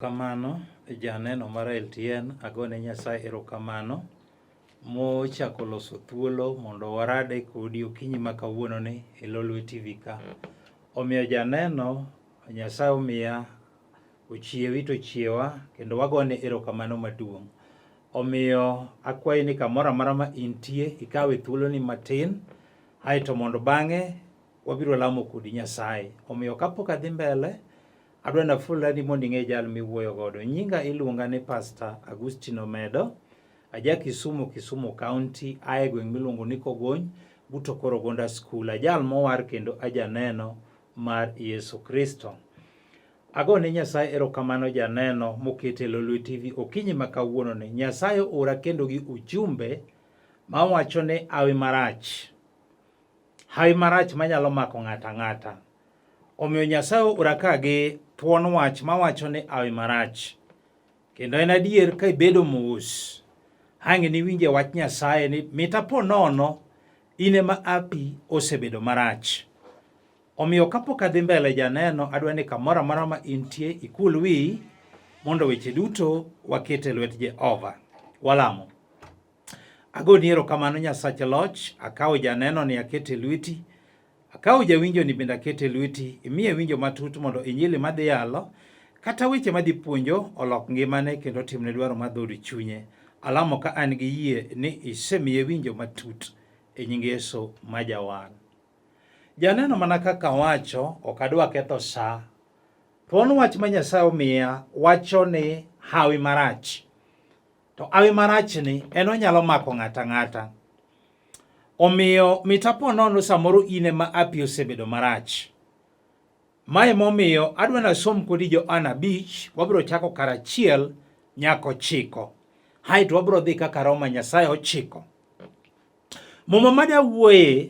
Kamano janeno mar LTN agone Nyasaye erokamano mochako loso thuolo mondo warade kodi okinyi ma kawuononi e Lolwe TV ka. Omiyo janeno Nyasaye omiya ochiewi to ochiewa kendo wagone erokamano maduong'. Omiyo akwayi ni kamoro amora ma intie ikawe thuoloni matin aeto mondo bang'e wabiro lamo kodi Nyasaye. Omiyo kapok adhi mbele Adwa nafulani mondo ing'e jal miwuoyo godo. Nyinga iluonga ni Pastor Agustino Omedo. Aja Kisumu, Kisumu County, ae gweng' miluongo ni Kogony, but Okoro Gonda School. Ajal mowar kendo ajaneno mar Yesu Kristo. Agone Nyasaye erokamano janeno mokete Lolwe TV okinyi ma kawuono ni. Nyasaye ora kendo gi ujumbe mawacho ni awi marach. Hawi marach manyalo mako ng'ato ang'ata. Omiyo Nyasaye oora ka gi thuon wach mawacho ni awi marach. Kendo en adier ka ibedo mos, ang' niwinje wach Nyasaye ni mit apo nono in ema api osebedo marach. Omiyo kapok adhi mbele janeno, adwa ni kamoro amora ma intie ikul wiyi mondo weche duto waket e lwet Jehova. Walamo. Agoni erokamano Nyasach loch, akawo janeno ni akete lweti, akawo jawinjo ni bende akete lweti, imiye winjo matut mondo injili madhi yalo kata weche madhi puonjo olok ngimane kendo otimne dwaro mar dhood chunye. Alamo ka an gi yie ni isemiye winjo matut e nying Yesu ma jawar. Janeno mana kaka wacho, ok adwa ketho sa. Thuon wach ma Nyasaye omiya wacho ni hawi marach. To hawi marachni en onyalo mako ng'ato ang'ata. Omiyo mitapo nono samoro in ema api osebedo marach. Mae momiyo adwa nasom kodi Johana 5, wabiro chako kar 1 nyaka 9. Haeto wabiro dhi kaka Roma Nyasaye ochiko. Muma mada wuoye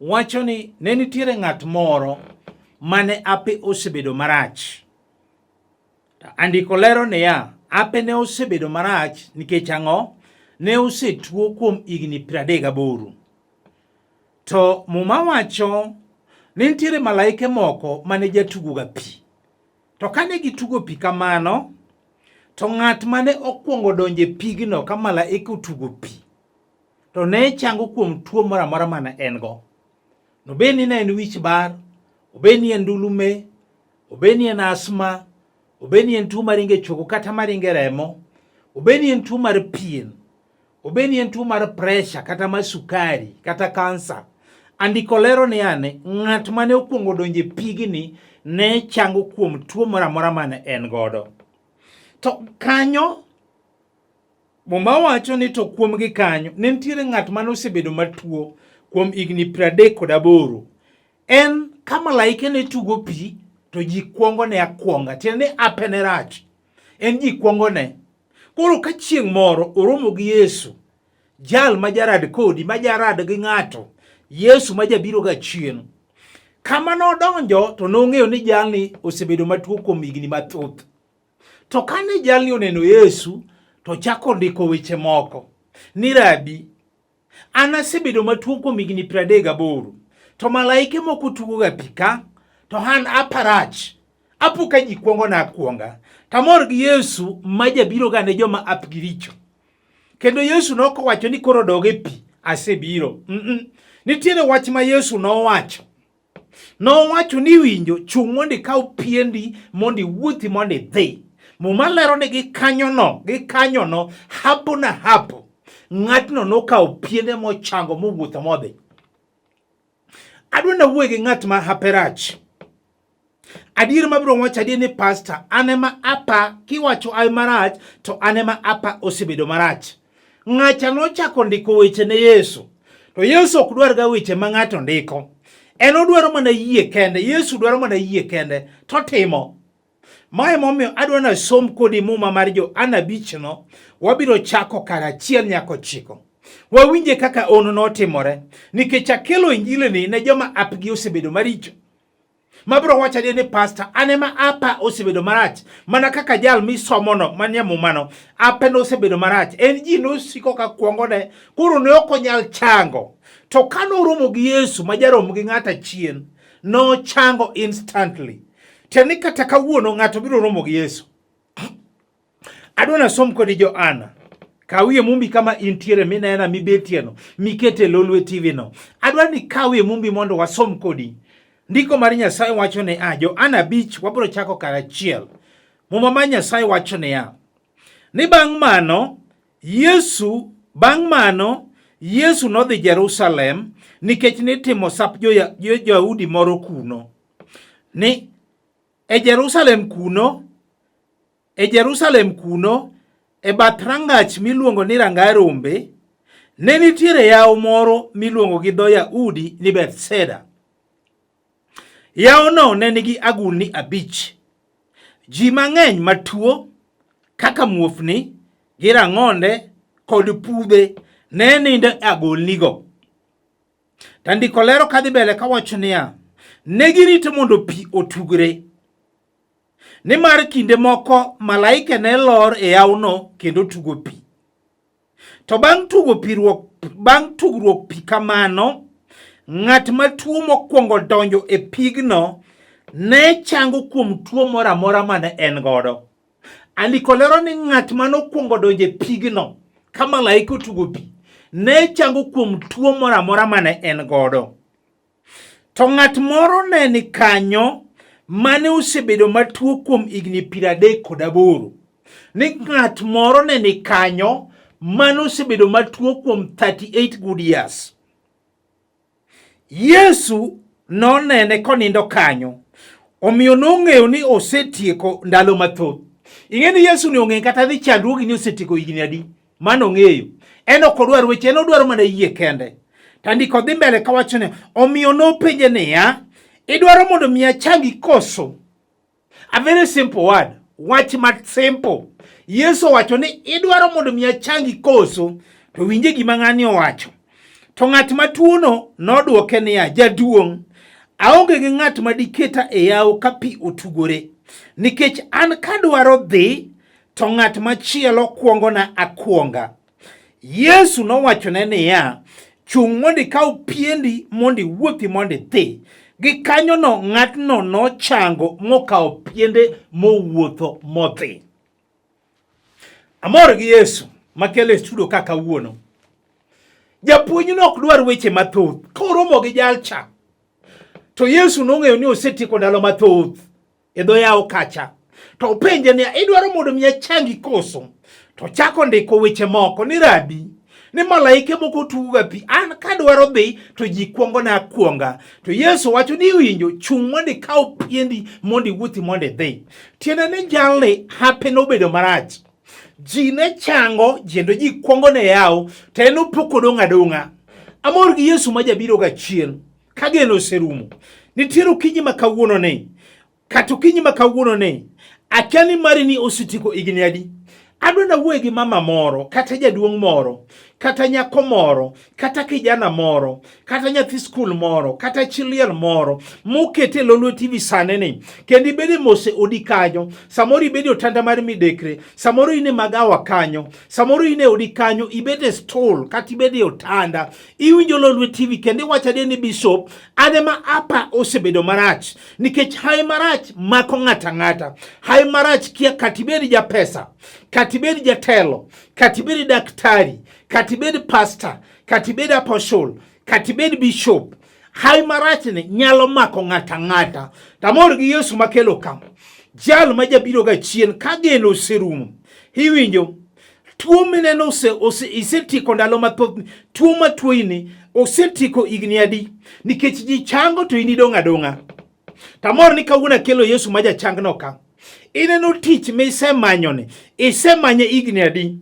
wacho ni ne nitiere ng'at moro mane ape osebedo marach. Andiko lero niya, ape ne osebedo marach nikech ang'o? Ne osetuo kuom higni 38. To Muma wacho ni nitiere malaike moko mane jatugoga pi. To kane gitugo pi kamano, to ng'at mane okwongo donjo e pigno ka malaika otugo pi, to ne chango kuom tuo moro amora mane en go. Nobed ni ne en wich bar, obed ni en ndulume, obed ni en asma, obed ni en tuo maringo e chogo kata maringo e remo, obed ni en tuo mar pien, obed ni en tuo mar presha kata mar sukari kata kansa. Andiko lero ni ane ng'at mane okwongo donjo e pigni ne chango kuom tuo moro amora mane en godo. To kanyo Muma wacho ni to kuomgi kanyo ne nitiere ng'at mane osebedo matuo kuom higni 38. En ka malaike ne tugo pi to ji kwongo ne akwonga, tiende ni ape ne rach. En ji kwongo ne. Koro ka chieng' moro oromo gi Yesu, jal ma jarad kodi, ma jarad gi ng'ato, Yesu ma jabiro ga chien. Kama nodonjo to nong'eyo ni jalni osebedo matuo kuom higni mathoth. To kane jalni oneno Yesu to chako ndiko weche moko ni Rabi, an asebedo matuo kuom higni 38 to malaike moko tugoga pi ka to an aparach apo ka ji kwongo na akwonga tamor gi Yesu ma jabiroga ne joma apgi richo. Kendo Yesu ne ok owacho ni koro dog e pi asebiro. Nitiere wach ma Yesu nowacho. Nowacho ni winjo, chung' mondo ikaw piendi mondo iwuothi mondo idhi. Muma lero ni gikanyono, hapo na hapo, ng'atno nokawo piende mochango mowuotho modhi. Adwa nawuoye gi ng'at ma hape rach. Adier mabiro wacho adier ni pastor, an ema apa kiwacho ay marach to an ema apa osebedo marach. Ng'acha nochako ndiko weche ne Yesu. To Yesu ok dwar ga weche ma ng'ato ndiko. En odwaro mana yie kende. Yesu dwaro mana yie kende to timo. Mae momiyo adwa nasom kodi Muma mar Johana 5no, wabiro chako kar 1 nyaka 9. Wawinje kaka ono notimore, nikech akelo injili ni ne joma apgi osebedo maricho. Mabiro wacho adier ni pastor, an ema apa osebedo marach, mana kaka jal misomono manie Mumano, ape nosebedo marach. En ji nosiko ka kwongone, koro ne ok onyal chango. To ka noromo gi Yesu ma jarom gi ng'ato achien, nochango instantly. Tiende ni kata kawuono ng'ato biro romo gi Yesu. Adwa nasom kodi Johana. Kawie mumbi kama intiere minena mibetieno mikete Lolwe TV no. Adwa ni kawie mumbi mondo wasom kodi. Ndiko mar Nyasaye wacho ni a Johana 5 wabiro chako kar achiel. Muma mar Nyasaye wacho niya, ni bang' mano Yesu bang' mano Yesu nodhi Jerusalem nikech nitimo sap Jo-Yahudi moro kuno. Ni e Jerusalem kuno, e Jerusalem kuno, e bath rangach miluongo ni Ranga Rombe, ne nitiere yawo moro miluongo gi dho Yahudi ni Bethsaida. Yawono ne nigi agulni abich. Ji mang'eny matuo kaka muofni gi rang'onde kod pudhe ne nindo e agulnigo. To ndiko lero kadhi mbele kawacho niya, ne girito mondo pi otugre. Nimar kinde moko malaike ne lor e yawono kendo tugo pi. To bang' tugo pi ruok, bang' tugruok pi kamano, ng'at matuo mokwongo donjo e pigno ne chango kuom tuo moro amora mane en godo. Andiko lero ni ng'at mane okwongo donjo e pigno ka malaika otugo pi ne chango kuom tuo moro amora mane en godo. To ng'at moro ne ni kanyo mane osebedo matuo kuom higni 38. Ni ng'at moro ne ni kanyo mane osebedo matuo kuom 38 good years. Yesu nonene konindo kanyo, omiyo nong'eyo ni osetieko ndalo mathoth. Ing'e ni Yesu ni ong'e kata dhi chandruogi ni osetieko higni adi, mano ong'eyo. En ok odwar weche, en odwaro mana yie kende. To ndiko dhi mbele kawacho ni, omiyo nopenje niya, idwaro mondo mi achangi koso? A very simple word, wach ma simple. Yesu owacho ni idwaro mondo mi achangi koso? To winje gima ng'ani owacho. To ng'at matuono nodwoke niya, jaduong', aonge gi ng'at ma diketa e yawo ka pi otugore, nikech an kadwaro dhi to ng'at machielo kwongona akwonga. Yesu nowachone niya, chung' mondo ikaw piendi mondo iwuothi mondo idhi. Gikanyono ng'atno nochango mokawo piende mowuotho modhi. Amor gi Yesu makelo e studio ka kawuono. Japuonjno ok dwar weche mathoth. Koromo gi jalcha, to Yesu nong'eyo ni osetieko ndalo mathoth e dho yawo kacha. To openje niya, idwaro mondo mi achangi koso? To chako ndiko weche moko ni rabi, ni malaike moko tugoga pi, an kadwaro dhi to ji kwongona akwonga. To Yesu wacho ni iwinjo, chung' mondo ikaw piendi mondo iwuothi mondo idhi. Tiende ni jalni hape nobedo marach. Ji ne chango, kendo ji kwongo ne yawo, to en opo kodong' adong'a. Amor gi Yesu ma jabiro ga chien. Ka geno oserumo, nitiere okinyi ma kawuono ni, kata okinyi ma kawuono ni, akia ni mari ni osetieko higni adi. Adwa nawuoye gi mama moro, kata jaduong' moro, kata nyako moro, kata kijana moro, kata nyathi skul moro, kata chi liel moro, mokete e Lolwe TV sane ni, kendo ibede mos e odi kanyo, samoro ibede otanda mar midekre, samoro in e magawa kanyo, samoro in e odi kanyo, ibede e stool, kata ibede e otanda, Iwinjo Lolwe TV kendo iwacho adier ni Bishop, an ema apa osebedo marach nikech hawi marach mako ng'ato ang'ata. Hawi marach kia kata ibed japesa, kata ibed jatelo, kata ibed daktari, kata ibed pastor, kata ibed apostle, kata ibed bishop. Hawi marach ni nyalo mako ng'ato ang'ata. Tamor gi Yesu makelo ka. Jal ma jabiro ga chien ka geno oserumo. Iwinjo tuo mineno isetieko ndalo mathoth, tuo ma tuoyini osetieko higni adi? Nikech ji chango to in idong' adong'a. Tamor ni kawuono akelo Yesu ma jachangno ka. Ineno tich misemanyoni, isemanye higni adi?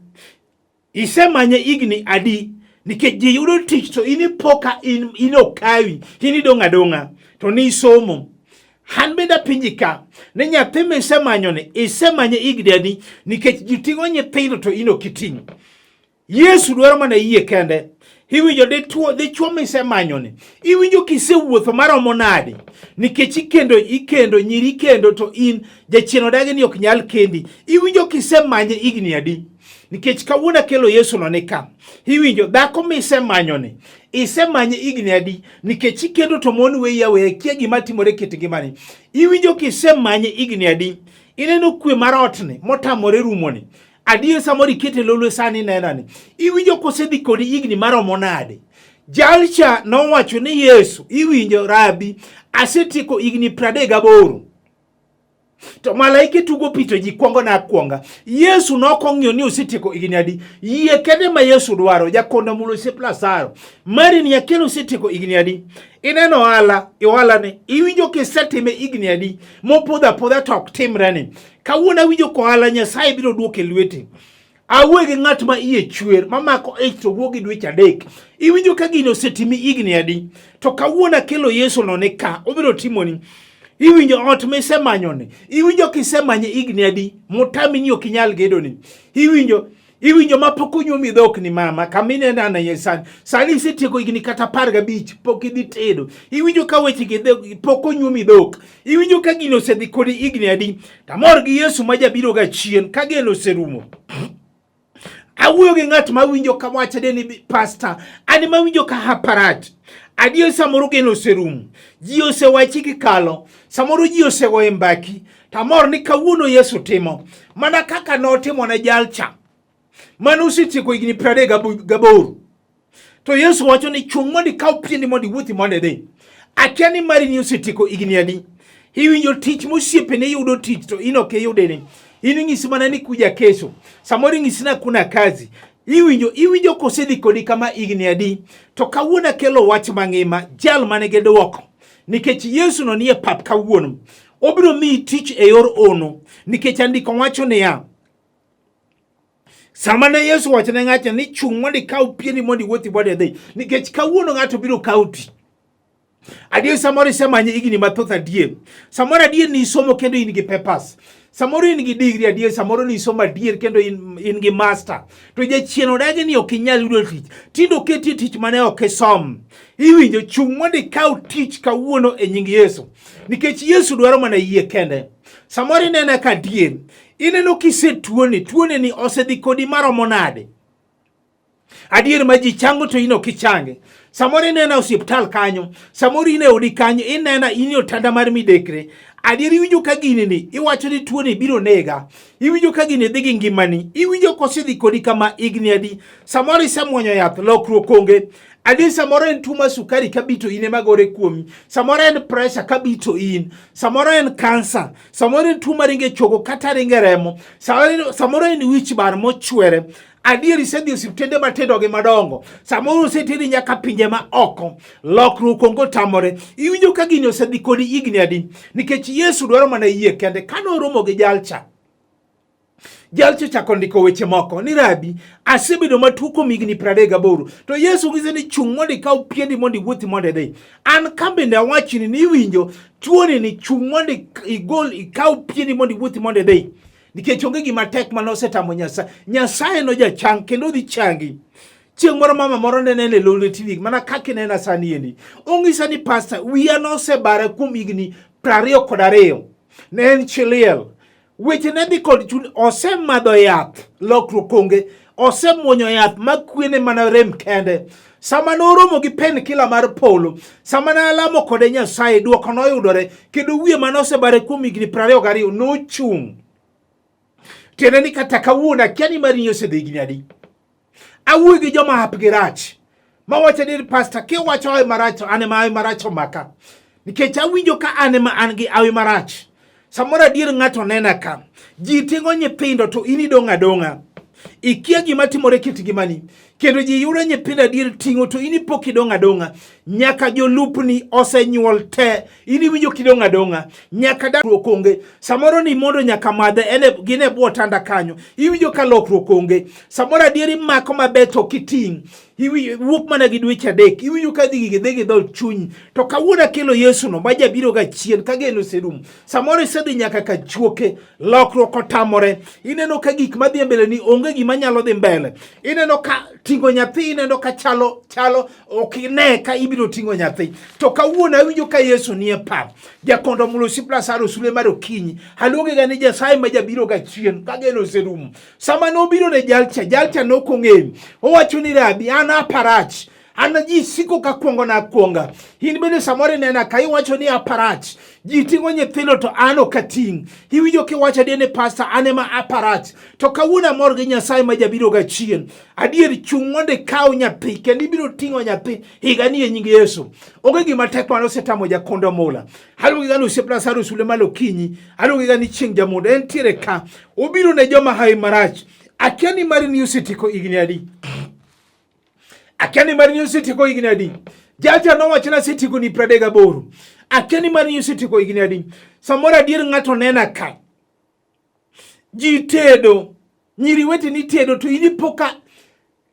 Isemanye higni adi? Nikech ji yudo tich to in ipoka in, in okawi, in idong' adong'a to ni isomo. An bende apenji ka ni nyathi misemanyo ni isemanye higni adi? Nikech ji ting'o nyithindo to in ok iting'. Yesu dwaro mana yie kende. Iwinjo dichuo dichuo misemanyo ni iwinjo kisewuotho maromo nade? Nikech ikendo ikendo nyiri ikendo to in jachien odagi ni ok nyal kendi. Iwinjo kisemanye higni adi? Nikech kawuono akelo Yesu no ni ka. Iwinjo dhako misemanyo ni isemanye higni adi? Nikech ikendo to mon weyi aweya kia gima timore kit ngimani. Iwinjo kisemanye higni adi? Ineno kwe mar otni motamore rumoni. Adier samoro ikete lolwe sani nenani. Iwinjo kosedhi kodi higni maromo nade? Jalcha nowacho ni Yesu, iwinjo Rabi, asetieko higni 38. To malaike tugo pi to ji kwongo na akwonga. Yesu nok ong'iyo ni osetieko higni adi. Yie kende ma Yesu dwaro, jakondo mulo osiep Lazaro. Mari ni akel osetieko higni adi. Ineno ohala, ohala ni iwinjo kisetime higni adi mopodho apodha to ok timre ni. Kawuono awinjo kohala Nyasaye biro duoke lweti. Awuoyo gi ng'at ma iye chwer mamako ich to wuok gi dweche adek. Iwinjo ka gini osetimi higni adi? To kawuono akelo Yesu no ni ka, obiro timoni. Iwinjo ot misemanyoni, iwinjo kisemanye higni adi motami ni ok inyal gedoni. Iwinjo iwinjo ma pok onyuomi dhok ni mama kama ineno ana sani sani isetieko higni kata 15 pok idhi tedo. Iwinjo ka weche gi pok onyuomi dhok. Iwinjo ka gino osedhi kodi higni adi? Tamor gi Yesu ma jabiro ga chien ka geno oserumo. Awuoyo gi ng'at ma winjo ka wacho ni pasta, an ma winjo ka haparat. Adier samoro geno oserumo. Ji osewachi gi kalo, samoro ji osegoye mbaki. Tamor ni kawuono Yesu timo mana kaka notimo ne jalcha mane osetieko higni 38. To Yesu wacho ni chung' mondo ikaw piendi mondo iwuothi mondo idhi. Akia ni mari ni osetieko higni adi. Iwinjo tich mosiepene yudo tich to in ok iyude ni. In ing'isi mana ni kuja kesho. Samoro ing'isi na kuna kazi. Iwinjo iwinjo kosedhi kodi kama higni adi. To kawuono akelo wach mangima jal mane gi dwoko. Nikech Yesu no nie pap kawuono. Obiro miyi tich e yor ono. Nikech andiko wacho niya, Sama ne Yesu wacho ne ng'acha ni chung' mondo ikaw pieni mondo iwuothi mondo idhi, nikech kawuono ng'ato biro kawo tich. Adier samoro isemanye higni mathoth adier. Samoro adier ni isomo kendo in gi papers. Samoro in gi degree adier, samoro ni isomo adier kendo in, in gi master. To jachien odagi ni ok inyal yudo tich. Tinde oketi e tich mane ok isom. Iwinjo chung' mondo ikaw tich kawuono e nying Yesu. Nikech Yesu dwaro mana yie kende. Samoro inena ka adier. Ineno kisetuoni, tuoni ni osedhi kodi maromo nade? Adier ma ji chango to in ok ichange. Samoro inena osiptal kanyo, samoro in e odi kanyo, inena in e otanda mar midekre. Adier iwinjo ka gini ni, iwacho ni tuoni biro nega. Iwinjo ka gini dhi gi ngimani. Iwinjo kosedhi kodi kama higni adi. Samoro isemuonyo yath, lokruok onge. Adier samoro en tuo mar sukari kabito in ema gore kuomi. Samoro en pressure kabito in. Samoro en kansa. Samoro en tuo mar ringo e chogo kata ringo e remo. Samoro en wich bar mochwere. Adier isedhi osiptende matindo gi madongo. Samoro oseteri nyaka pinje ma oko. Lokruok onge otamore. Iwinjo ka gini osedhi kodi higni adi? Nikech Yesu dwaro mana yie kende. Kane oromo gi jalcha, Jalcha ochako ndiko weche moko ni Rabi, asebedo matuo kuom higni 38. To Yesu ng'ise ni chung' mondo ikaw piendi mondo iwuothi mondo idhi. An ka bende awachni ni iwinjo tuoni ni chung' mondo igol ikaw piendi mondo iwuothi mondo idhi. Nikech onge gima tek mane osetamo Nyasaye. Nyasaye no jachang kendo odhi changi. Chieng' moro mama moro ne nene Lolwe TV mana kaka inena sani endi. Ong'isa ni pastor wiya nosebara kuom higni 22. Ne en chi liel. Weche ne dhi kod chuny, osemadho yath, lokruok onge, osemuonyo yath makwene mana rem kende. Sama noromo gi painkiller mar polo, sama ne alamo kode Nyasaye, dwoko noyudore, kendo wiye mane osebare kuom higni 22 nochung'. Tiende ni kata kawuono akia ni mari osedhi higni adi. Awuoyo gi joma hapgi rach mawacho ni pastor kiwacho awi marach to an ema awi marach omaka nikech awinjo ka an ema an gi awi marach. Samoro adier ng'ato nena ka ji ting'o nyithindo to in idong' adong'a ikia gima timore kit ngimani kendo ji yudo nyithindo adier ting'o to in ipok idong' adong'a nyaka jolupni osenyuol te in iwinjo kidong' adong'a nyaka dakruok onge samoro ni mondo nyaka madhe ene gin e bwo otanda kanyo iwinjo ka lokruok onge samoro adier imako maber to ok iting' wuok mana gi dweche adek iwinjo ka dhi gigi dhi gi dhood chunyi to kawuono akelo Yesu no ma jabiro ga chien ka geno oserumo samoro isedhi nyaka ka chuoke lokruok otamore ineno ka gik madhi mbele ni onge gima nyalo dhi mbele ineno ka ting'o nyathi ineno ka chalo chalo ok ine ka ibiro ting'o nyathi to kawuono awinjo ka Yesu nie pap jakondo mulosi plasaro sule mar okinyi aluonge ga ni Nyasaye ma jabiro ga chien ka geno oserumo sama nobiro ne jalcha jalcha nokong'eyo owacho ni rabi an aparach. An ji siko ka kuongona akuonga. In bende samoro inena ka iwacho ni aparach. Ji ting'o nyithindo to an ok ating'. Iwinjo kiwacho adier ni pasta an ema aparach. To kawuono amor gi Nyasaye ma jabiro ga chien. Adier chung' mondo ikaw nyathi kendo ibiro ting'o nyathi higani e nying Yesu. Onge gima tek mane osetamo jakondo mula. Aluongi ga ni osiepna Sara Sule malo okinyi. Aluongi ga ni chieng' jamondo entiere ka. Obiro ne joma hawi marach. Akia ni mari ni osetieko higni adi. Akia ni mari ni osetieko higni adi. Jaja nowacho ni asetieko ni 38. Akia ni mari ni osetieko higni adi. Samoro adier ng'ato nena ka. Ji tedo, nyiri weteni tedo to in ipo ka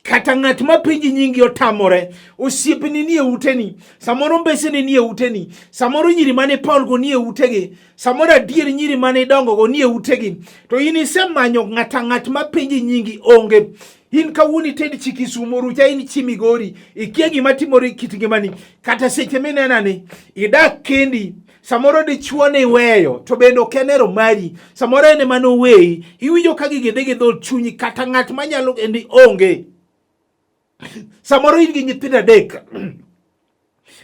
kata ng'at ma penji nyingi otamore, osiepni nie uteni, samoro mbeseni nie uteni, samoro nyiri mane Paul go nie utegi, samoro adier nyiri mane idongogo nie utegi, to in isemanyo ng'ata ng'at ma penji nyingi onge. In kawuono ited chi Kisumo rucha in chi Migori, ikia gima timore e kit ngimani, kata seche minenani idak kendi samoro dichuo ni iweyo to bende ok en hero mari, samoro en ema noweyi. Iwinjo ka gigi dhi gi dhood chunyi, kata ng'at manyalo endi onge. Samoro in gi nyithindo adek,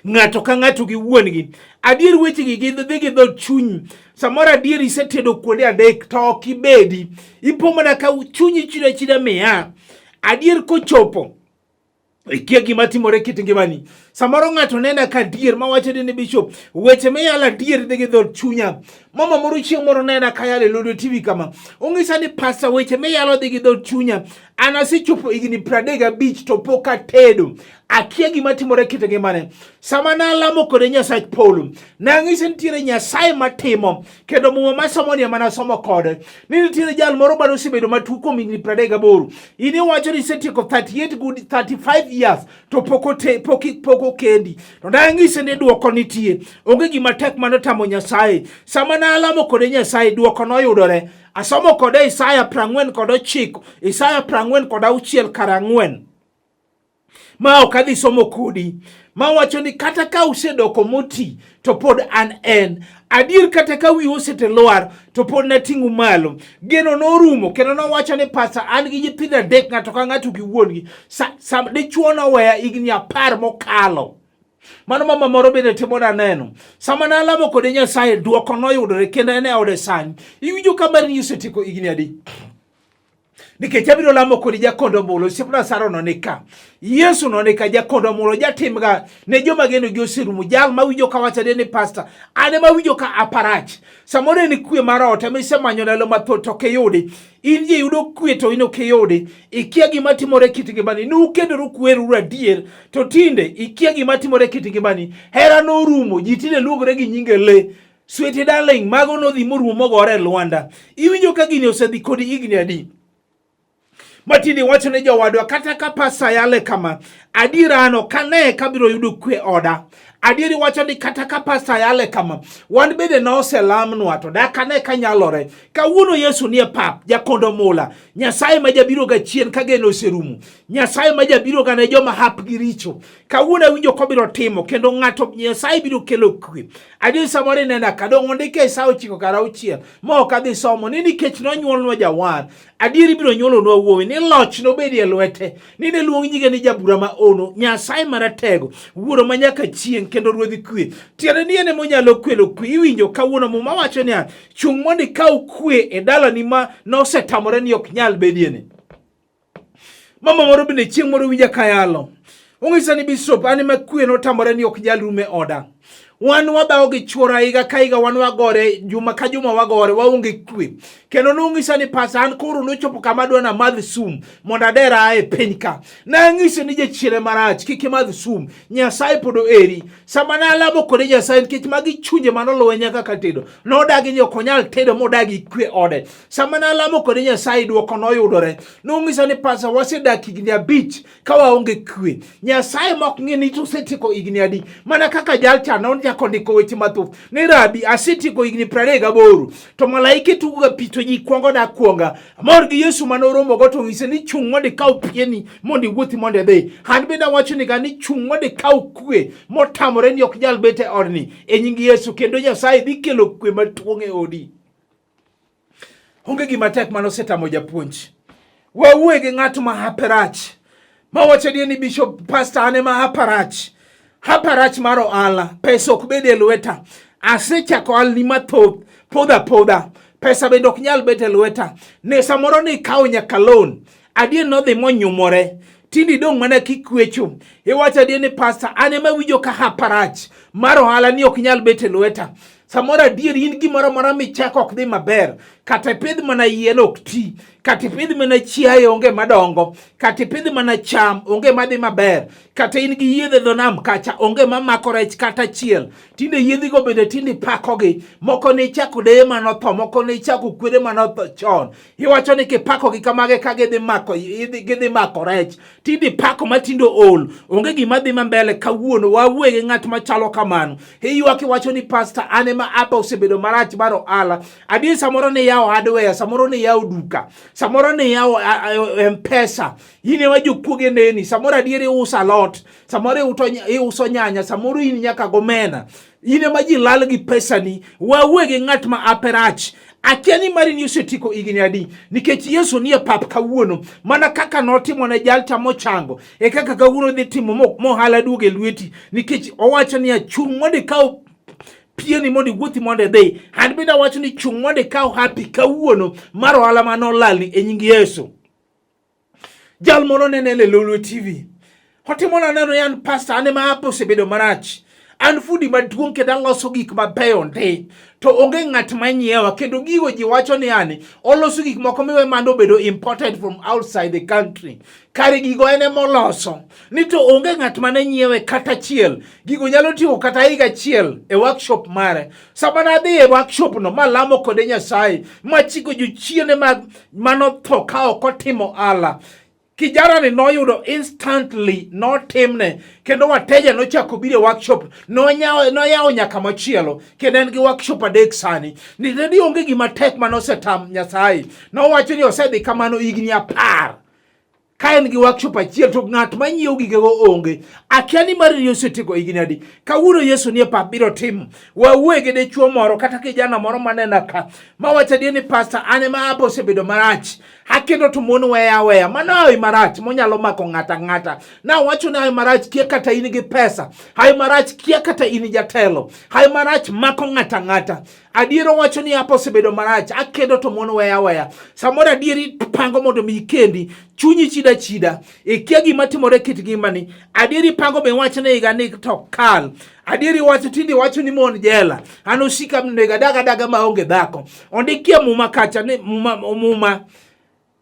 ng'ato ka ng'ato gi wuon-gi. Adier wechegi gi dhi gi dhood chunyi. Samoro adier isetedo kuonde adek to ok ibedi, ipo mana ka chunyi chira chira miya. Adier kochopo ikia gima timore kit ngimani. Samoro ng'ato nena ka adier mawacho ni bishop, weche miyalo adier dhi gi dhood chunya. Mama moro chieng' moro nena ka yalo e Lolwe TV kama, ong'isa ni pastor, weche miyalo dhi gi dhood chunya. An asechopo higni 35 to pok atedo. Akia gima timore kit ngimane. Sama nalamo kode Nyasach polo, nang'ise nitiere Nyasaye matimo, kendo muma masomo ni ema nasomo kode ni nitiere jal moro mane osebedo matuo kuom higni 38. In iwacho ni isetieko 38 good 35 years to pok ote pok pok okendi. To nang'ise ni duoko nitie. Onge gima tek mane otamo Nyasaye. Sama nalamo kode Nyasaye, duoko noyudore. Asomo kode Isaya 49, Isaya 46 kar 4. Ma ok adhi somo kodi, ma wacho ni kata ka usedoko moti to pod an en adier, kata ka wiu osete lwar to pod nating'u malo. Geno norumo kendo nowacho ni pasa, an gi nyithindo adek, ng'ato ka ng'ato gi wuon-gi. Sa dichuo noweya higni 10 mokalo. Mano mama moro bende timo naneno. Sama nalamo kode Nyasaye, duoko noyudore kendo en e ode sani. Iwinjo ka mar ni osetieko higni adi? Nikech abiro lamo kodi jakondo mulo, osiepna Sara no ni ka. Yesu no ni ka, jakondo mulo jatimga ne joma geno gi oserumo. Jal mawinjo ka wacho ni pastor, an ema awinjo ka aparach. Samoro en kwe mar ot ema isemanyo ndalo mathoth to ok iyudi. In ji yudo kwe to in ok iyudi. Ikia gima timore kit ngimani. Nukendoru kweruru adier to tinde ikia gima timore kit ngimani. Hera norumo, ji tinde luongore gi nyinge le. Sweetie darling, mago nodhi morumo mogore e lwanda. Iwinjo ka gini osedhi kodi higni adi? Matindi wacho ne jowadwa kata ka pasa yale kama, adier an ok ane kabiro yudo kwe oda. Adier wacho ni kata ka pasa yale kama, wan bende noselamnwa to dak ane ka nyalore. Kawuono Yesu nie pap, jakondo mula, Nyasaye ma jabiro ga chien ka geno oserumo. Nyasaye ma jabiro ga ne joma hapgi richo. Kawuono awinjo kobiro timo kendo ng'ato Nyasaye biro kelo kwe. Adier samoro inena ka dong' ondike e sa 9 kar 6 ma ok adhi somo ni nikech nonyuolnwa jawar. Adier ibiro nyuolonwa wuowi ni loch nobedi e lwete, ni ne luong nyinge ni jabura ma ono, Nyasaye maratego, wuoro ma nyaka chieng' kendo ruodh kwe. Tiende ni en ema onyalo kwelo kwe. Iwinjo kawuono Muma wacho niya, chung' mondo ikaw kwe e dalani ma nosetamore ni ok nyal bedie ni. Mama moro bende chieng' moro winja kayalo. Ong'isa ni bishop, an ema kwe notamore ni ok nyal rume oda. Wan wadhawo gi chuora higa ka higa, wan wagore juma ka juma, wagore waonge kwe. Kendo nong'isa ni pasa, an koro nochopo kama adwa namadh sum mondo adera e piny ka. Nang'ise ni jachiene marach, kik imadh sum, Nyasaye pod oeri. Sama nalamo kode Nyasaye, nikech magi chunje manoluwe nyaka ka tedo, nodagi ni ok onyal tedo modagi kwe ode. Sama nalamo kode Nyasaye, dwoko noyudore. Nong'isa ni pasa, wasedak higni 5 ka waonge kwe. Nyasaye mok ng'e ni osetieko higni adi. Mana kaka jal cha nochako ndiko weche mathoth ni rabi, asetieko higni 38 to malaike tugo ga pi to ji kwongo na kwonga. Amor gi Yesu mane oromogo to ong'ise ni chung' mondo ikaw pieni mondo iwuothi mondo idhi. An bende awacho ni ga ni chung' mondo ikaw kwe motamore ni ok nyal bet e odni e nying Yesu, kendo Nyasaye dhi kelo kwe maduong' e odi. Onge gima tek mane osetamo japuonj. Wawuoye gi ng'at ma hape rach. Mawacho adier ni bishop pastor an ema aparach. Aparach mar ohala, pesa ok bed e lweta. Asechako ohalni mathoth, podha podha. Pesa bende ok nyal bet e lweta. Ne samoro ni ikawo nyaka loan. Adier nodhi monyumore. Tinde idong' mana kikwecho. Iwacho adier ni pastor an ema winjo ka aparach mar ohala ni ok nyal bet e lweta. Samoro adier in gimoro amora michako ok dhi maber. Kata ipidh mana yien ok ti. Kata ipidh mana chiaye onge madongo. Kata ipidh mana cham onge madhi maber. Kata in gi yiedhe dho nam kacha onge mamako rech kata achiel. Tinde yiedhigo bende tinde ipakogi. Moko ne ichako deye manotho, moko ne ichako kwere manotho chon. Iwacho ni kipakogi kamage ka gidhi mako, gidhi mako rech. Tinde ipako ma tinde ool. Onge gima dhi mambele kawuono. Wawuoye gi ng'at machalo kamano. Iywak iwacho ni pastor an ema apa osebedo marach mar ohala. Adier samoro ne yawo hardware, samoro ne yawo duka, samoro ne yawo M-Pesa. In ema jokuoge neni, samoro adier iuso alot, samoro iuso nyanya, samoro in nyaka gomena. In ema ji lal gi pesani. Wawuoye gi ng'at ma ape rach. Akia ni mari ni osetieko higni adi, nikech Yesu nie pap kawuono. Mana kaka notimo ne jalcha mochango, e kaka kawuono dhi timo mohala duogo e lweti, nikech owacho niya, chung' mondo ikaw pieni mondo iwuothi mondo idhi. An bende awacho ni chung' mondo ikaw hapi kawuono mar ohala mane olalni e nying Yesu. Jal moro nene e Lolwe TV. Otimo na neno yan pastor an ema apo osebedo marach. An fundi maduong' kendo aloso gik mabeyo ndi. To onge ng'at ma nyiewa kendo gigo ji wacho ni ani oloso gik moko miwe mando obedo imported from outside the country. Kare gigo en ema oloso. Ni to onge ng'at mane nyiewe kata achiel. Gigo nyalo ting'o kata higa achiel e workshop mare. Sama nadhi e workshop no malamo kode Nyasaye, machiko jochiende mag manotho ka ok otimo ala. Kijana ni noyudo instantly notimne kendo wateja nochako biro e workshop noyawo nyaka machielo kendo en gi workshop adek sani. Ni onge gima tek mane osetam Nyasaye. Nowacho ni osedhi kamano higni 10. Ka en gi workshop achiel to ng'at ma nyiewo gigego onge. Akia ni mari osetieko higni adi. Kawuono Yesu nie pap biro timo. Wawuoye gi dichuo moro kata kijana moro manena ka. Mawacho adier ni pastor an ema apo osebedo marach. Akendo to mon weya weya. Mano hawi marach monyalo mako ng'ata ng'ata. Nawacho ni hawi marach kia kata in gi pesa. Hawi marach kia kata in jatelo. Hawi marach mako ng'ata ng'ata. Adier owacho ni apo osebedo marach, akendo to mon weya weya. Samoro adier ipango mondo mi ikendi, chunyi chida chida, ikia gima timore kit ngimani. Adier ipango be wach ni higa ni to kal. Adier iwacho tinde iwacho ni mon jela. An osika nego adaga daga maonge dhako. Ondikie muma kacha ni muma muma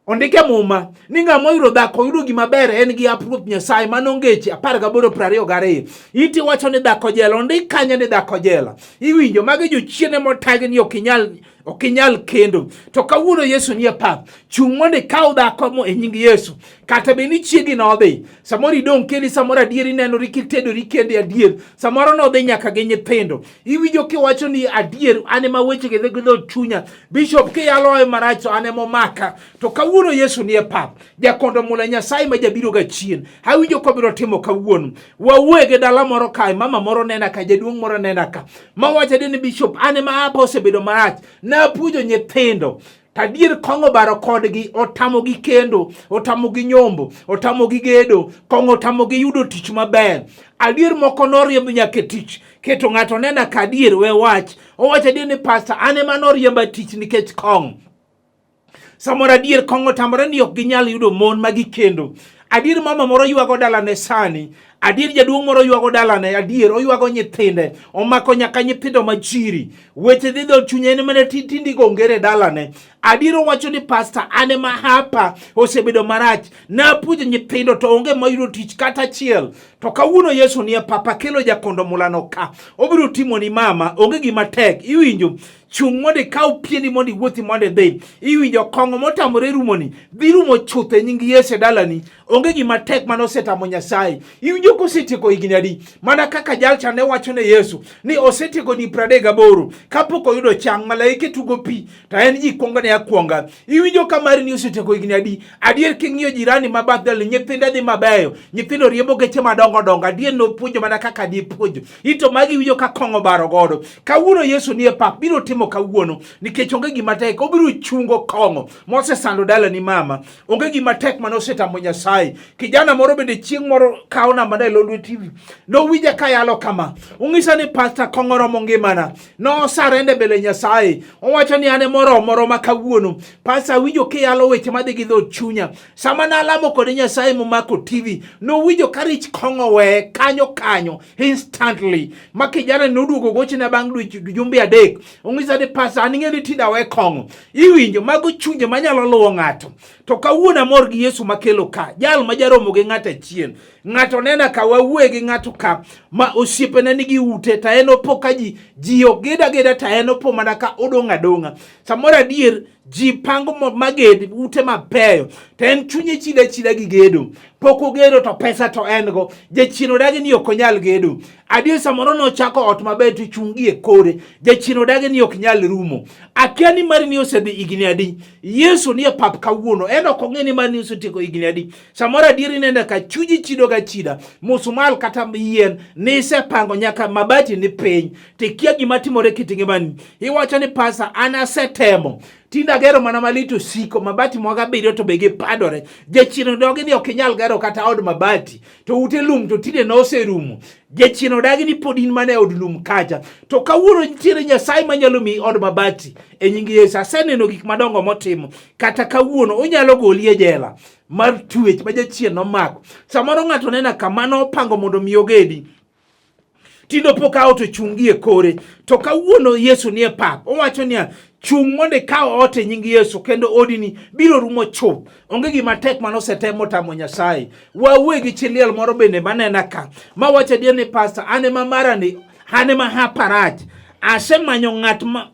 Ondike muma ni ng'ama oyudo dhako oyudo gima ber en gi ap Ruoth Nyasaye mano ngeche 18:22. Iti wacho ni dhako jela ondik kanye ni dhako jela. Iwinjo magi jochiende motagi ni ok inyal kendo. To kawuono Yesu nie pap. Chung' mondo ikaw dhako mo e nying Yesu. Kata bed ni chiegi nodhi. Samoro idong' kendi samoro adier inenori kitedori kendi adier. Samoro nodhi nyaka gi nyithindo. Iwinjo kiwacho ni adier an ema wechegi dhi gi chunya. Bishop kiyalo ayo marach to an ema omaka. To kawuono Yesu nie pap. Jakondo mula Nyasaye ma jabiro ga chien. Awinjo kobiro timo kawuono. Wawuoye gi dala moro kae, mama moro nena ka, jaduong' moro nena ka. Mawacho adier ni bishop an ema apa osebedo marach. Napuonjo nyithindo. Tadier kong'o baro kodgi, otamogi kendo, otamogi nyombo, otamogi gedo, kong'o otamogi yudo tich maber. Adier moko noriemb nyaka e tich. Keto ng'ato nena ka adier we wach. Owacho adier ni pastor an ema noriemba tich nikech kong'. Samoro adier kong'o otamore ni ok ginyal yudo mon ma gikendo. Adier mama moro ywago dalane sani. Adier jaduong' moro ywago dalane. Adier oywago nyithinde. Omako nyaka nyithindo ma chiri. Weche dhi dho chunye en mana tindi go ngere dalane. Adier owacho ni pastor an ema hapa osebedo marach. Napuonjo nyithindo to onge mayudo tich kata achiel. To kawuono Yesu nie papa kelo jakondo mulano ka. Obiro timoni mama onge gima tek. Iwinjo chung' mondo ikaw pieni mondo iwuothi mondo idhi. Iwinjo kong'o motamore rumoni dhi rumo chuth e nying Yesu e dalani. Onge gima tek mane osetamo Nyasaye. Iwinjo kosetieko higni adi? Mana kaka jalcha ne wacho ne Yesu ni osetieko ni 38 kapok oyudo chang, malaike tugo pi to en ji kwongo ne akwonga. Iwinjo ka mari ni osetieko higni adi? Adier king'iyo jirani ma bath dala nyithinde dhi mabeyo, nyithindo riembo geche madongo dongo. Adier nopuonjo mana kaka dipuonjo. Ito magi iwinjo ka kong'o baro godo. Kawuono Yesu nie pap biro timo timo kawuono nikech onge gima tek. Obiro chungo kong'o mosesando dalani mama. Onge gima tek mane osetamo Nyasaye. Kijana moro bende chieng' moro kawo namba na e Lolwe TV. Nowinja kayalo kama. Ung'isa ni pasta kong'o romo ngimana. Nosarende mbele Nyasaye. Owacho ni an moromo roma kawuono. Pasta awinjo kiyalo weche madhi gi dhood chunya. Sama nalamo kod Nyasaye momako TV, nowinjo ka rich kong'o weye kanyo kanyo instantly. Ma kijana noduogo gochena bang' jumbe 3. Ong'isa ni pasta an ing'e ni tinde awe kong'o. Iwinjo mago chunje manyalo luwo ng'ato. To kawuono amor gi Yesu makelo ka. Jal ma jaromo gi ng'ato achiel. Ng'ato nena ka wawuoye gi ng'ato ka ma osiepene nigi ute to en opo ka ji ji ok ged ageda to en opo mana ka odong' adong'a. Samoro adier ji pango maged ute mabeyo to en chunye chida chida gi gedo. Pok ogedo to pesa to en go. Jachien odagi ni ok onyal gedo. Adier samoro nochako ot maber to chung' gi e kore. Jachien odagi ni ok nyal rumo. Akia ni mari ni osedhi higni adi. Yesu nie pap kawuono. En ok ong'e ni mari ni osetieko higni adi. Samoro adier ineno ka chunyi chido ga chida. Musumal kata yien nisepango nyaka mabati ni piny. To ikia gima timore kit ngimani. Iwacho ni pasa an asetemo. Tinde agero mana malit osiko mabati mwaga abiriyo to be gipadore. Jachien odogi ni ok inyal gero kata od mabati. To ute lum to tinde noserumo. Jachien odagi ni pod in mana e od lum kacha. To kawuono nitiere Nyasaye manyalo miyi od mabati e nying Yesu. Aseneno gik madongo motimo. Kata kawuono onyalo goli e jela mar twech ma jachien nomako. Samoro ng'ato nena kama nopango mondo mi ogedi. Tinde pok ot ochungi e kore. To kawuono Yesu nie pap. Owacho niya, chung' mondo ikaw ot e nying Yesu kendo odini biro rumo chuth. Onge gima tek mane osetemo tamo Nyasaye. Wawuoye gi chi liel moro bende manena ka. Ma wacho adier ni pastor, an ema mara ni, an ema hapa rach. Asemanyo ng'at ma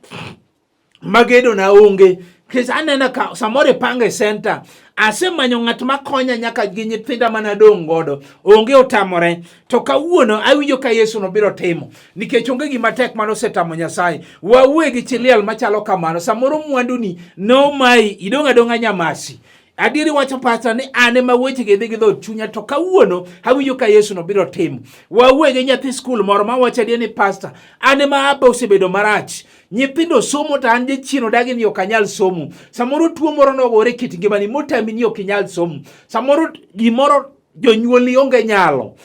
magedo na onge. Nikech aneno ka samoro ipango e center. Asemanyo ng'at makonya nyaka gi nyithinda mana adong' godo. Onge otamore. To kawuono awinjo ka Yesu nobiro timo. Nikech onge gima tek mane osetamo Nyasaye. Wawuoye gi chi liel machalo kamano. Samoro mwanduni nomayi, idong' adong'a nyamasi. Adieri wacho pasta ni an ema wechegi dhi gi dhood chunya to kawuono awinjo ka Yesu nobiro timo. Wawuoye gi nyathi skul moro mawacho adier ni pasta an ema aba osebedo marach. Nyithindo somo to an jachien odagi ni ok anyal somo. Samoro tuo moro nogore kit ngimani motami ni ok inyal somo. Samoro gimoro jonyuolni onge nyalo.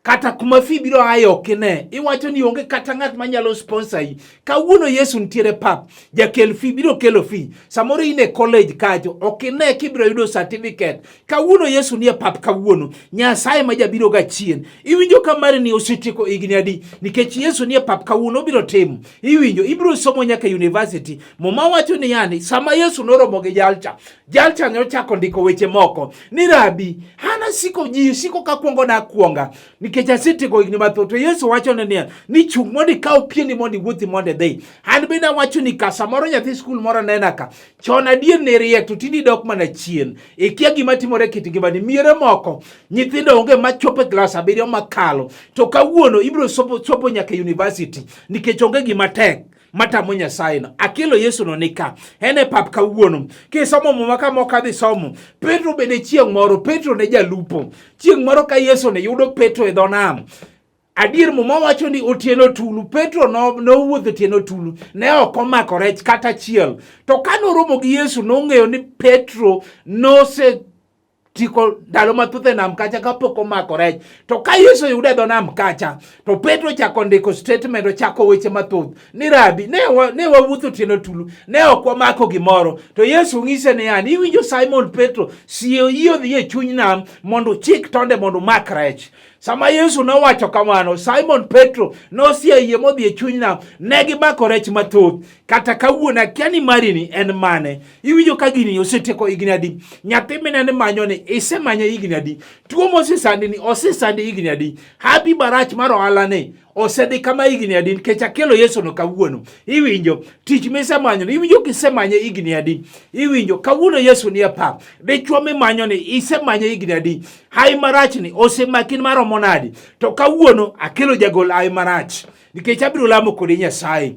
Kata kuma fee biro aye ok ine. Iwacho ni onge kata ng'at manyalo sponsor yi. Kawuono Yesu nitiere pap. Jakel fee biro kelo fee. Samoro in e college kacho ok ine kibiro yudo certificate. Kawuono Yesu nie pap kawuono. Nyasaye ma jabiro ga chien. Iwinjo ka mari ni osetieko higni adi? Nikech Yesu nie pap kawuono obiro timo. Iwinjo ibiro somo nyaka university. Muma wacho ni yani sama Yesu noromo gi jalcha, jalcha ne ochako ndiko weche moko ni rabi, an asiko ji siko ka kuongo na kuonga nikech asetieko higni mathoth. To Yesu wacho ne niya, ni chung' mondo ikaw pieni mondo iwuothi mondo idhi. An bende awacho ni ka samoro nyathi skul moro nena ka chon adier ne riek to tinde idok mana chien. Ikia gima timore e kit ngimani. Miere moko nyithindo onge machopo e klas 7 makalo. To kawuono ibiro sopo nyaka e university nikech onge gima tek matamo Nyasaye no. Akelo Yesu no nika. En e pap kawuono. Kisomo Muma ka mok adhi somo. Petro bende chieng' moro, Petro ne jalupo. Chieng' moro ka Yesu ne yudo Petro e dho nam. Adier Muma wacho ni otieno tulu, Petro nowuotho otieno tulu, ne ok omako rech kata achiel. To ka noromo gi Yesu nong'eyo ni Petro nose tiko ndalo mathoth e nam kacha kapok omako rech. To ka Yesu oyude e dho nam kacha, to Petro ochako ndiko statement, ochako weche mathoth ni rabi, ne wawuotho otieno tulu, ne ok wamako gimoro. To Yesu ng'ise niya, ni iwinjo Simon Petro, siyo yie odhi e chuny nam mondo ochik tonde mondo omak rech. Sama Yesu nowacho kamano, Simon Petro nosia yie modhi e chuny nam, ne gimako rech mathoth. Kata kawuono akia ni mari ni en mane. Iwinjo ka gini osetieko higni adi? Nyathi minene manyo ni isemanye higni adi? Tuo mosesandi ni osesandi higni adi? Hapi marach mar ohala ni osedhi kama higni adi? Nikech akelo Yesu no kawuono. Iwinjo tich misemanyo ni iwinjo kisemanye higni adi? Iwinjo kawuono Yesu ni e pap. Dichuo mimanyo ni isemanye higni adi? Hawi marach ni osemaki maromo nadi? To kawuono akelo jagol hawi marach nikech abiro lamo kodi Nyasaye.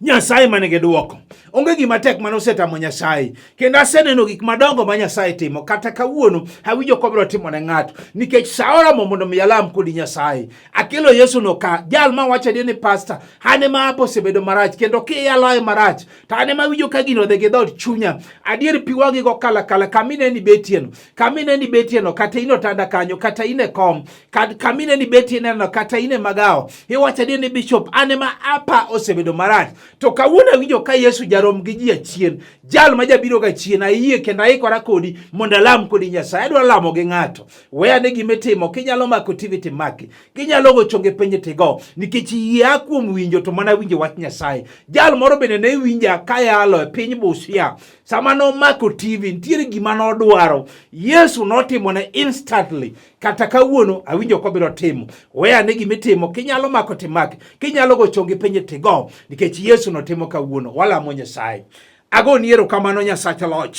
Nyasaye ma nigi dwoko. Onge gima tek mane osetamo Nyasaye. Kendo aseneno gik madongo ma Nyasaye timo. Kata kawuono awinjo kobiro timo ne ng'ato. Nikech sa oromo mondo mi alam kodi Nyasaye. Akelo Yesu no ka. Jal ma wacho adier ni pasta, an ema apo osebedo marach kendo kiyaloe marach to an ema awinjo ka gino odhi gi dhood chunya. Adier pi wang'i go kala kala kama ineni betieno. Kama ineni betieno kata in otanda kanyo kata in e kom kama ineni betie neno kata in e magawo. Iwacho adier ni bishop an ema apa osebedo marach. To kawuono awinjo ka Yesu jarom gi ji achien. Jal ma jabiro ga chien ayie kendo aikora kodi mondo alam kodi Nyasaye. Adwa lamo gi ng'ato. We ane gima itimo kinyalo mako TV timaki. Kinyalo go chonge piny tigo nikech yie a kuom winjo to mana winjo wach Nyasaye. Jal moro bende ne winja kayalo e piny Busia. Sama nomako TV nitiere gima nodwaro. Yesu notimone instantly. Kata kawuono awinjo kobiro timo. We ane gima itimo kinyalo mako timaki. Kinyalo go chonge piny tigo nikech Yesu notimo kawuono. Walamo Nyasaye. Agoni erokamano Nyasach loch.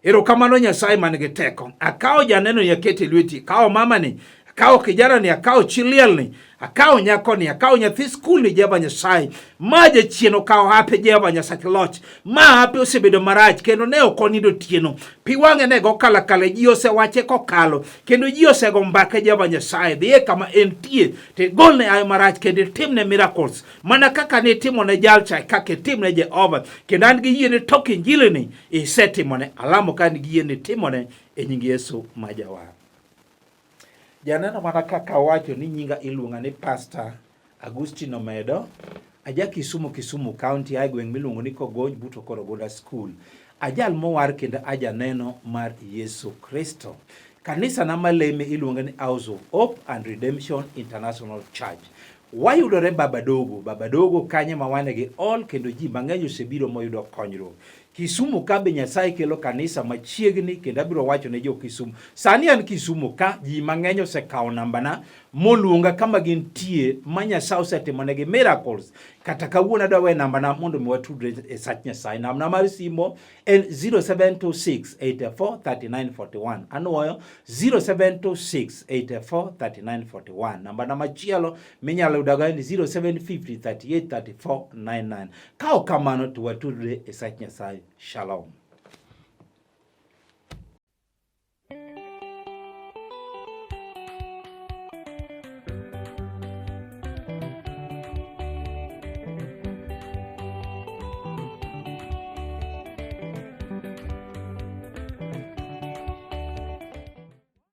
Erokamano Nyasaye man gi teko. Akawo janeno ni akete lweti, akawo mamani, akawo kijanani, akawo chi lielni, akawo nyakoni, akawo nyathi skul ni Jehova Nyasaye. Ma jachien okawo hape Jehova Nyasach loch. Ma hape osebedo marach kendo ne ok onindo otieno. Pi wang'e ne go kala kala, ji osewache kokalo kendo ji osego mbake Jehova Nyasaye. Dhiye kama entie to igolne ayo marach kendo itimne miracles mana kaka ne itimo ne jalcha e kaka itimne Jehova. Kendo an gi yie ni tok injili ni isetimone. Alamo ka an gi yie ni itimone e nying Yesu ma Jawar. Janeno mana kaka awacho ni nyinga iluonga ni Pastor Agustino Omedo, aja Kisumu, Kisumu County, ae gweng' miluongo ni Kogony but Okorogoda School. Ajal mowar kendo ajaneno mar Yesu Kristo. Kanisa na maleme iluonge ni House of Hope and Redemption International Church. Wayudore Baba Dogo, Baba Dogo kanye ma wane gi all kendo ji mang'eny osebiro moyudo konyruok. Kisumu ka be Nyasaye kelo kanisa machiegni kendo abiro wacho ne jo Kisumu. Sani an Kisumu ka ji mang'eny osekawo nambana moluonga kama gintie ma Nyasaye osetimonegi miracles. Kata kawuono adwa we nambana mondo mi watudre e sach Nyasaye. Nambana mar simo en 0726843941. Anwoyo 0726843941. Nambana machielo minyalo yudago en 0750383499. Ka ok kamano to watudre e sach Nyasaye. Shalom.